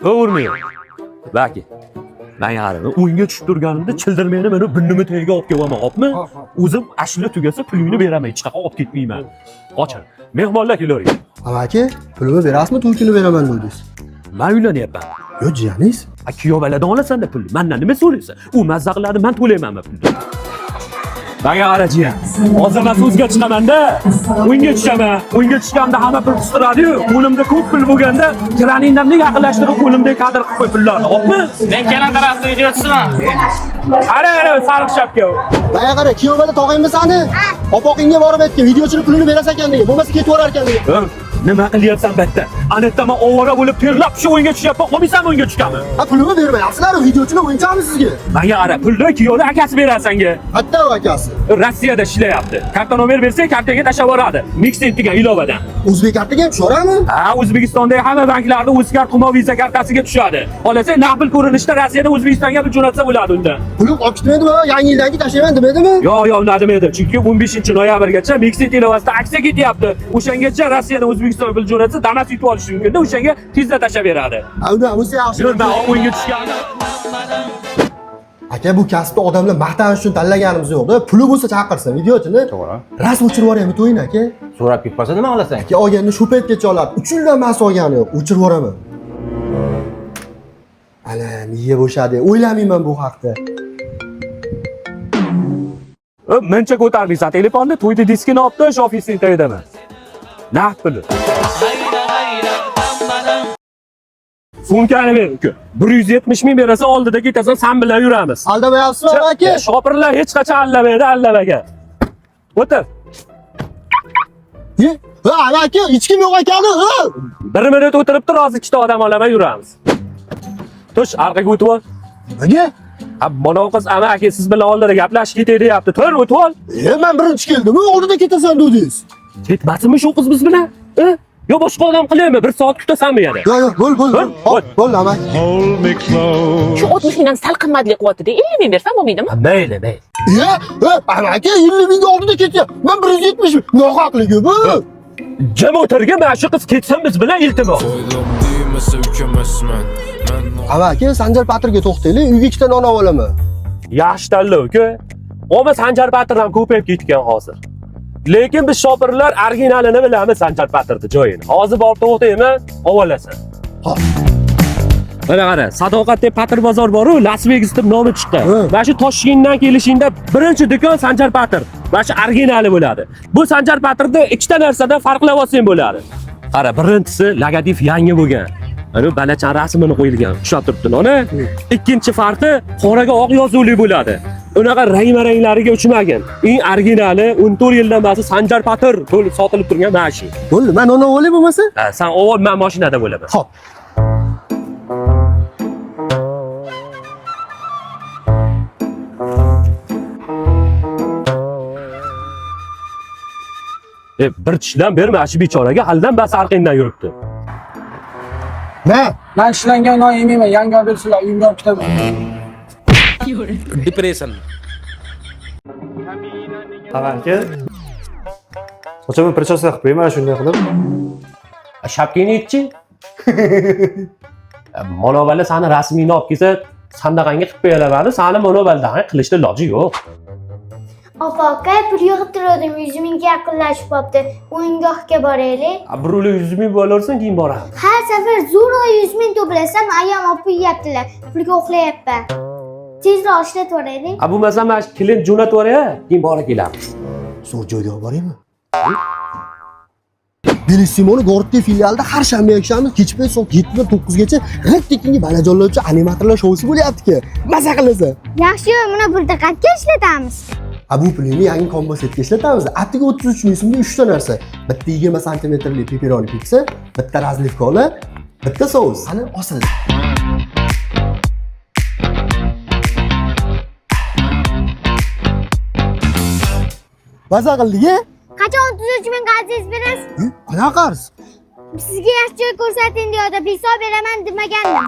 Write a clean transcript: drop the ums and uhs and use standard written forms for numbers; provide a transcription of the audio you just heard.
To'g'rimi? Baki. Men yarim o'yinga tushib turganimda childirmani meni burnimni tagiga olib kelaman, hopmi? O'zim ashula tugasa pulingni beraman, hech qayerga olib ketmayman. Qochin. Mehmonlar kelavering. Amaki, pulimni berasizmi, to'y kuni beraman dedingiz. Men uylanyapman. Yo, jiyaningiz? A kuyov baladan olasan-da pulni. Mendan nima so'raysan? U mazza qiladi, men to'laymanmi pulni? Menga qara jiyan. Hozir men so'zga chiqaman-da. O'yinga tushaman. O'yinga tushganda hamma pul qistiradi-yu. Qo'limda ko'p pul bo'lganda kraningdan yaqinlashtirib qo'limda kadr qilib qo'y pullarni, hopmi? Men kalantarasini videochisiman. Ana ana sariq shapka. Manga qara, kuyov bola tog'angmi sani? Opoqingga borib aytgin, videochini pulini berasan ekan degan, bo'lmasa ketib yuborar ekan degan. Nima qilyapsan bitta? Ana yerda men ovora bo'lib terlab shu o'yinga tushyapman. Qolmaysanmi o'yinga tushganmi? Ha, pulimni bermayapsizlar, videochini o'yinchoqmi sizga? Menga qara, pulni kuyovni akasi beradi senga. Hatto u akasi. Rossiyada ishlayapti. Karta nomer bersak, kartaga tashlab yuboradi. Mixed degan ilovadan. O'zbek kartaga ham tushaverami? Ha, O'zbekistondagi hamma banklarda Uzcard Humo Visa kartasiga tushadi. Xohlasa naqd pul ko'rinishda Rossiyadan O'zbekistonga pul jo'natsa bo'ladi undan. Pulim olib ketmaydimi? Yangi yildan keyin tashlayman demadimi? Yo'q, yo'q, unday demaydi. Chunki 15-noyabrgacha Mixed ilovasida aksiya ketyapti. O'shangacha Rossiyadan O'zbekistonga pul jo'natsa, Damas yutib olishi mumkin-da, o'shanga tezda tashlab beradi. Ha, unda bo'lsa yaxshi. Yur, men o'yinga tushgandim. Aka, bu kasbni odamlar maqtanish uchun tanlaganimiz yo'q-da. Puli bo'lsa chaqirsin videochini. To'g'ri. Rasm o'chirib yuboraymi to'yini aka? So'rab ketib qolsa nima qilasan? Aka olganda shu paytgacha oladi. 3 yildan mas olgani yo'q. O'chirib yuboraman. Ana, miya bo'shadi. O'ylamayman bu haqda. Muncha ko'tardingsan telefonni, to'yda diskini olib tash, ofisning tagidaman. Naqd puli. Sumkani ber uka. 170 ming berasan, oldida ketasan, san bilan yuramiz. Aldamayapsizmi aka? Shopirlar hech qachon aldamaydi, aldamagan. O'tir. Ye? Ha, aka, hech kim yo'q ekani. Ha! Bir minut o'tirib tur, hozir ikkita odam olaman, yuramiz. Tush, orqaga o'tib ol. Nimaga? Ha, mana qiz ama aka siz bilan oldida gaplashib ketay deyapti. Tur, o'tib ol. E, men birinchi keldim, oldida ketasan dedingiz. Ketmasinmi shu qiz biz bilan? E? Yo boshqa odam qilaymi? Bir soat kutasanmi yana? Yo'q, yo'q, bo'l, bo'l. Bo'l, Hop, bo'l, amaki. Hold me close. Shu 60 mingdan sal qimmatli qilyapti-da, 50 ming bersam bo'lmaydimi? Mayli, mayli. E, e, amaki 50 mingga oldida ketyapti. Men 170 ming. Nohaqligi bu. Jim o'tirgin, mana shu qiz ketsin biz bilan, iltimos. Demasa ukamasman. Man Amaki, Sanjar Patirga to'xtaylik, uyga ikkita non olib olaman. Yaxshi tanlov uka. Olma Sanjar Patir ham ko'payib ketgan hozir. Lekin biz shopirlar originalini bilamiz Sanjar Patirni joyini. Hozir borib to'xtayman, ovolasan. Hop. Mana qara, Sadoqat deb Patir bozor bor-u, Las Vegas deb nomi chiqqan. Hı. Mana shu Toshkentdan kelishingda birinchi do'kon Sanjar Patir. Mana shu originali bo'ladi. Bu Sanjar Patirni ikkita narsadan farqlab olsang bo'ladi. Qara, birinchisi logotip yangi bo'lgan. Mana bu balachan rasmini qo'yilgan, ushlab turibdi noni. Ikkinchi farqi qoraga oq yozuvli bo'ladi. Unaqa rang-maranglariga uchmagin. Eng originali 14 yildan beri Sanjar Patir bo'lib sotilib turgan mana shu. Bo'ldi, men non olay bo'lmasa? Ha, san ovol, men mashinada bo'laman. Hop. E, bir tishdan berma shu bechoraga, halidan bas arqingdan yuribdi. Ma, Man ishlangan non yemayman, yangi olib bersinlar, uyimga olib ketaman. Depression. Amaki. Sochimni прическа qilib qo'yman shunday qilib. Shapkangni yechchi. Monovali sani rasmingni olib kelsa, sandaqangga qilib qo'yalamani, sani monovaldan qilishni iloji yo'q. Opa aka, pul yig'ib turdim, 100 mingga yaqinlashib qolibdi. O'yingohga boraylik. A, bir ular 100 ming bo'larsan, keyin boramiz. Har safar zo'rg'a 100 ming to'plasam, ayam olib qo'yyaptilar. Pulga uxlayapman. Tezroq ishlatib yuboraylik. A, bo'lmasa mana shu klient jo'natib yuboray, keyin borib kelamiz. Zo'r joyga olib boraymi? Bellissimo'ni Gortli filialida har shanba yakshanba kechki payt soat 7 dan 9 gacha g'irt tekinga balajonlar uchun animatorlar shousi bo'lyapti-ki. Maza qilasan. Yaxshi, buni pulni qayerga ishlatamiz? A bu pulni yangi kombo setga ishlatamiz. Atigi 33 ming so'mga 3 ta narsa. Bitta 20 santimetrli pepperoni pitsa, bitta razlivka ola, bitta sous. Ana osil. Maza qildik-a? Qachon 33 ming qarzingiz berasiz? Qanaqa qarz? Sizga yaxshi joy ko'rsating deyapti. Hisob beraman demagandim.